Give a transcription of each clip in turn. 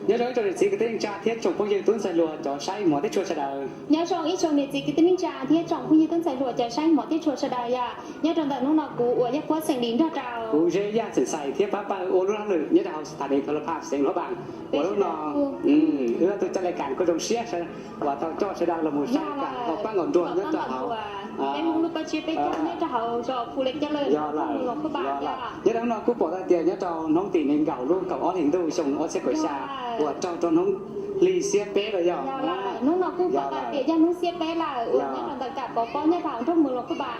Nyob zoo ib tsoom niam txiv kwv tij neej tsa thiab tsoom phooj ywg tub ntxhais hluas cov saib hmov thiab tshua sawv daws. Nyob zoo ib tsoom niam txiv kwv tij neej tsa thiab tsoom phooj ywg tub ntxhais hluas cov saib hmov thiab tshua sawv daws yom. Nyob rau ntawm hnub no kuv uas Yaj Puab xeem Lis nrog rau kuv Zeb Yaj xeem Xais thiab pab pawg ua lub hauj lwm nyob rau hauv thaj niv thab laj phaj xeev Hluav Npaas. Ua lub no wb ob tug coj lais kas kuj zoo siab uas tau coj sawv daws los mus saib kas nqaus paj nqaus nruas nyob rau hauv peb Hmoob lub paj tsiab peb caug nyob rau hauv zos Phu Leej Caj Lawj, Hmoob Muas Loos Phuj Npas yom. Nyob rau hnub no kuj pom tau tias nyob rau hnub tim nees nkaum lub kaum ob hlis ntuj xyoo ob txhiab kaum xya uas raug rau hnub hli xiab peb lawm yog. Hnub no kuj pom tau tias yog hnub xiab peb lawm uas nyob rau ntawm kam pov pob nyob rau hauv nroog Muas Loos Phuj Npas.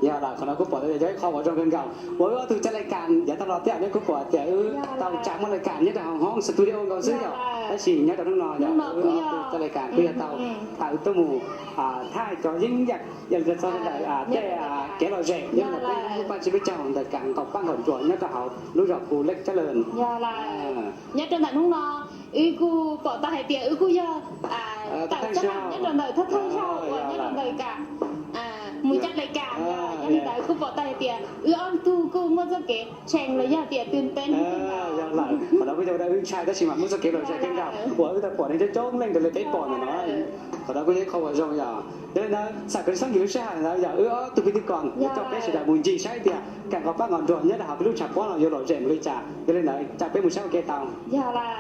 Yog lawm, qhov no kuj pom tau tias yog ib qho uas zoo kawg nkaus uas wb ob tug coj lais kas yav tag los thiab nej kuj pom tias wb tau tsa muaj lais kas nyob rau hauv hoob studio nkaus xwb yom. Tab sis nyob rau hnub no yog wb ob tug coj lais kas kuj yog tau tawm tuaj mus thaij cov yeeb yam yog li txog ntawm tej kev lom zem nyob ntawm peb lub paj tsiab peb caug ntawm kas nqaus paj nqaus nruas nyob rau hauv lub zos Phu Leej Caj Lawj. Nyob rau ntawm hnub no wb kuj pom tau hais tias wb kuj yog tawm tag nyob rau ntawm thawj thawj zaug uas nyob rau ntawm kam mus coj lais kas yog. Yog li ntawd kuj pom tau hais tias wb ob tug kuj muaj txoj kev tshee los yog tias twg teeb. Yog lawm, qhov no kuj yog ua rau wb ntshai tab sis mas muaj txoj kev lom zem kawg nkaus uas wb tau pom neeg coob coob leej raws li peb pom ntawm no. Qhov no kuj yog ib qho uas zoo yom. Yog li ntawd xam kom txhob nkim lub sij hawm ntawd yog wb ob tug pij tij koom yuav coj peb sawv daws mus ncig saib tias kam nqaus paj nqaus nruas nyob rau hauv peb lub tshav pob no yuav lom zem mus li cas. Yog li ntawd coj peb mus saib ua ke tau. Yog lawm.